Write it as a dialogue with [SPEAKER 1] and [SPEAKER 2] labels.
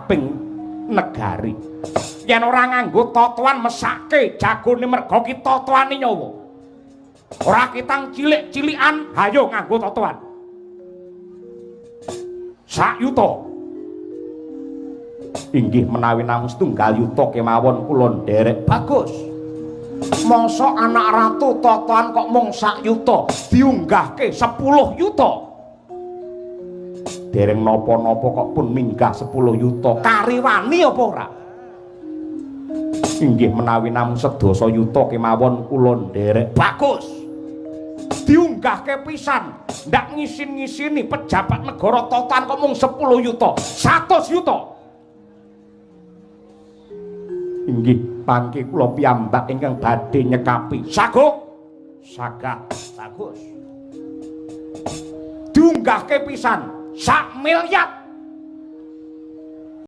[SPEAKER 1] tumraping negari. Yen ora nganggo totoan mesake jagone merga ki totoane nyawa. Ora ketang cilik-cilikan, hayo nganggo totoan. Sak yuta. Inggih menawi namung setunggal yuta kemawon kula nderek. Bagus. Mosok anak ratu totoan kok mung sak yuta, diunggahke 10 yuta. Dereng napa-napa kok pun minggah 10 yuta. Kariwani apa ora? Inggih menawi namung sedasa yuta kemawon kula nderek. Bagus. Diunggahke pisan, ndak ngisin-ngisini pejabat negara totoan kok mung 10 yuta, 100 yuta. Inggih pangke kula piyambak ingkang badhe nyekapi. Sago? Sagah, bagus. Diunggahke pisan sak miliar.